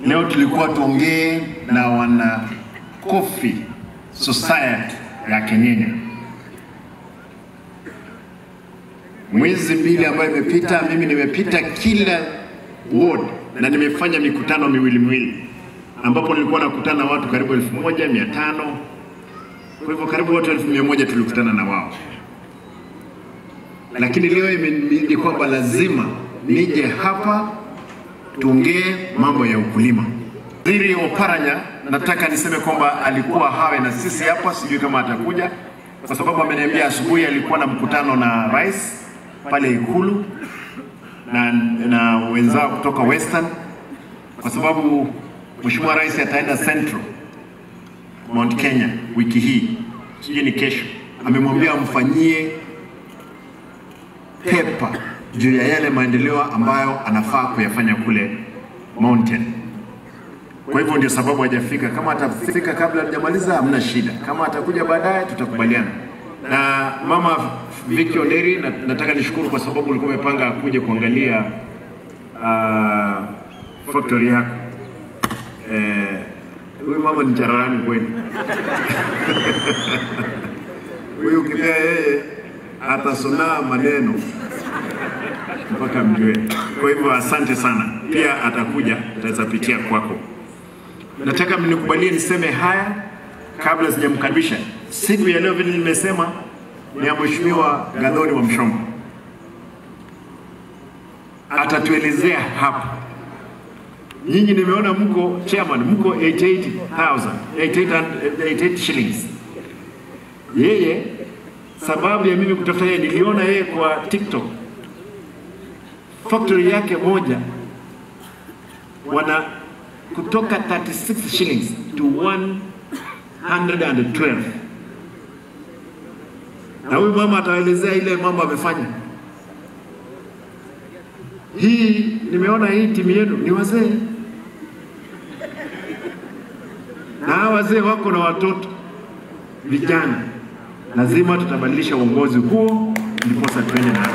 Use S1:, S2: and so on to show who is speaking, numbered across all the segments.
S1: Leo tulikuwa tuongee na wana Coffee Society ya Kenyenya. Mwezi mbili ambayo imepita, mimi nimepita kila ward na nimefanya mikutano miwili miwili, ambapo nilikuwa nakutana na watu karibu 1500. Kwa hivyo karibu watu 1100 tulikutana na wao. Lakini leo imenibidi kwamba lazima nije hapa tuongee mambo ya ukulima. Waziri Oparanya, nataka niseme kwamba alikuwa hawe na sisi hapa, sijui kama atakuja kwa sababu ameniambia asubuhi alikuwa na mkutano na rais pale Ikulu na wenzao kutoka Western, kwa sababu Mheshimiwa Rais ataenda Central Mount Kenya wiki hii, sijui ni kesho. Amemwambia amfanyie pepa juu ya yale maendeleo ambayo anafaa kuyafanya kule Mountain. Kwa hivyo ndio sababu hajafika. Kama atafika kabla hajamaliza hamna shida, kama atakuja baadaye tutakubaliana. Na Mama Vicky Onderi, nataka nishukuru kwa sababu ulikuwa umepanga kuja kuangalia factory yako. Huyu mama ni chararani kweli. Huyu ukipea yeye atasonaa maneno mpaka mjue. Kwa hivyo asante sana. Pia atakuja, atapitia kwako. Nataka mnikubalie niseme haya kabla sijamkaribisha. Siku ya leo vile nimesema ni ya Mheshimiwa Gathoni Wamuchomba. Atatuelezea hapa. Nyinyi nimeona mko chairman, mko 88,000, 88 shillings. Yeye, sababu ya mimi kutafuta yeye, niliona yeye kwa TikTok. Factory yake moja wana kutoka 36 shillings to 112. Na huyu mama ataelezea ile mambo amefanya. Hii nimeona hii timu yenu ni wazee. Na wazee wako na watoto vijana. Lazima tutabadilisha uongozi huo ndiposa tuende na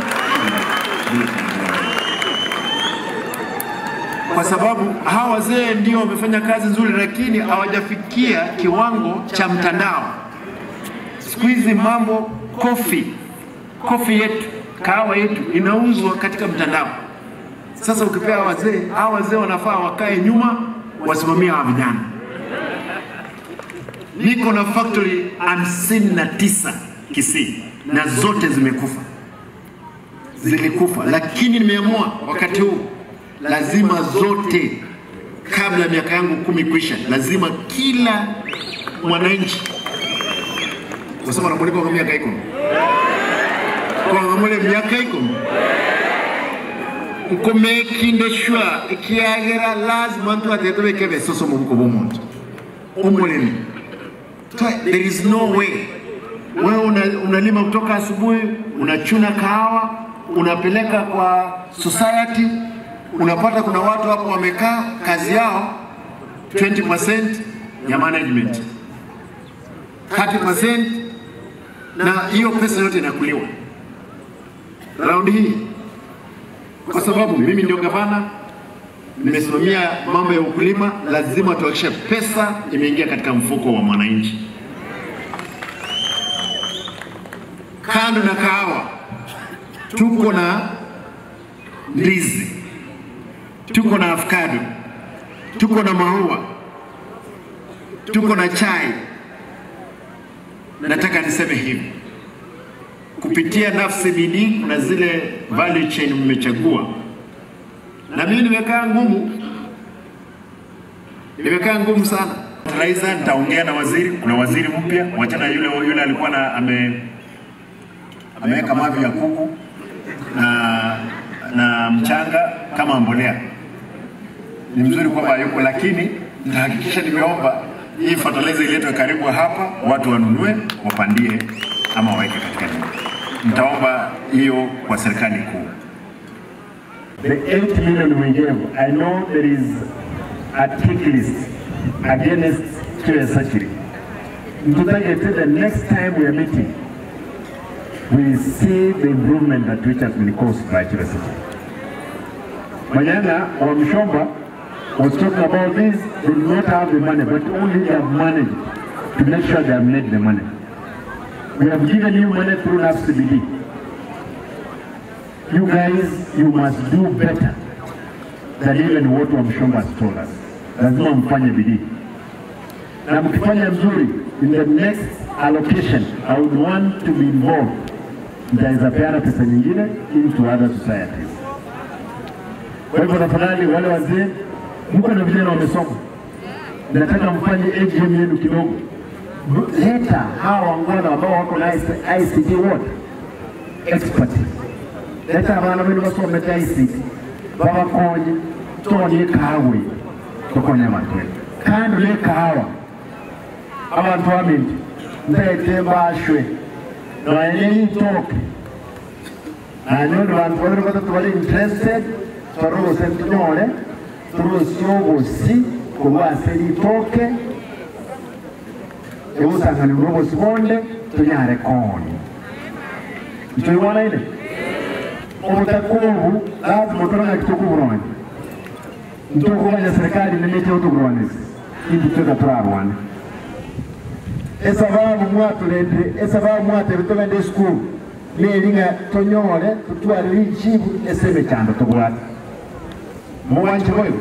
S1: kwa sababu hawa wazee ndio wamefanya kazi nzuri, lakini hawajafikia kiwango cha mtandao. Siku hizi mambo kofi yetu, kahawa yetu inauzwa katika mtandao. Sasa ukipea wazee, hawa wazee wanafaa wakae nyuma wasimamie hawa vijana. Niko na factory 59 Kisii na zote zimekufa. Zilikufa, lakini nimeamua wakati huu lazima zote, kabla miaka yangu 10 kuisha, lazima kila mwananchi. Wasema namulipa kwa miaka iko. Kwa mule miaka iko. Nkomekindeshwa ikiagera lazima mtu atetwe kebe soso mbuko bomonto. Umoleni. There is no way. Wewe unalima kutoka asubuhi, unachuna kahawa, unapeleka kwa society, unapata kuna watu hapo wamekaa kazi yao 20% ya management, 30%, na hiyo pesa yote inakuliwa. Round hii, kwa sababu mimi ndio gavana, nimesimamia mambo ya ukulima, lazima tuhakikishe pesa imeingia katika mfuko wa mwananchi. Kando na kahawa, tuko na ndizi, tuko na avocado, tuko na maua, tuko na chai. Nataka niseme hivi, kupitia Nafsi Bidii kuna zile value chain mmechagua. Na mimi nimekaa ngumu, sana. Raisa, nitaongea na waziri, kuna waziri mpya, wachana yule alikuwa na ameweka mavi ya kuku na mchanga kama mbolea. Ni mzuri kwamba yuko, lakini nitahakikisha nimeomba hii fertilizer iletwe karibu hapa, watu wanunue, wapandie ama waweke katika nyumba. Nitaomba hiyo kwa serikali kuu.
S2: The 8 million we gave, I know there is a tick list against Chirasachiri. The next time we are meeting, we see the improvement that which has been caused by Chirasachiri. Manyanya Wamuchomba was talking about this. They do not have the money, but only they have managed to make sure they have made the money. We have given you money through NAPS-CBD. You guys, you must do better than even what Wamuchomba has told us. Lazima mfanye bidii. Na mkifanya mzuri, in the next allocation, I would want to be involved. Nitaweza peana pesa nyingine into other societies. Kwa hivyo tafadhali wale wazee, mko na vijana wamesoma, nataka mfanye AGM yenu kidogo. Leta hawa wangwana ambao wako na ICT what? Expert. Leta abana benu basomete ICT. Babakonye, tonye kawe. Tukonye abantu. Kandi le kahawa. Abantu baminti. Ndete bashwe. Naye itoke. Nanyo abantu babiri batatu bari interested, twarose tunyore, turusobosi kubase itoke. Eusangani urobosi bonde tunyare koni. Tuiwana ile. Obutakubu lazima utoranga kitukuburonye. Ntukuba serikali nemete utuburonye. Indi tuka turarwana. Esababu mwatulende, esababu mwate bitogende school. Nelinga tonyole tutware richibu eseme chando tubwate. Muwanje hoyo.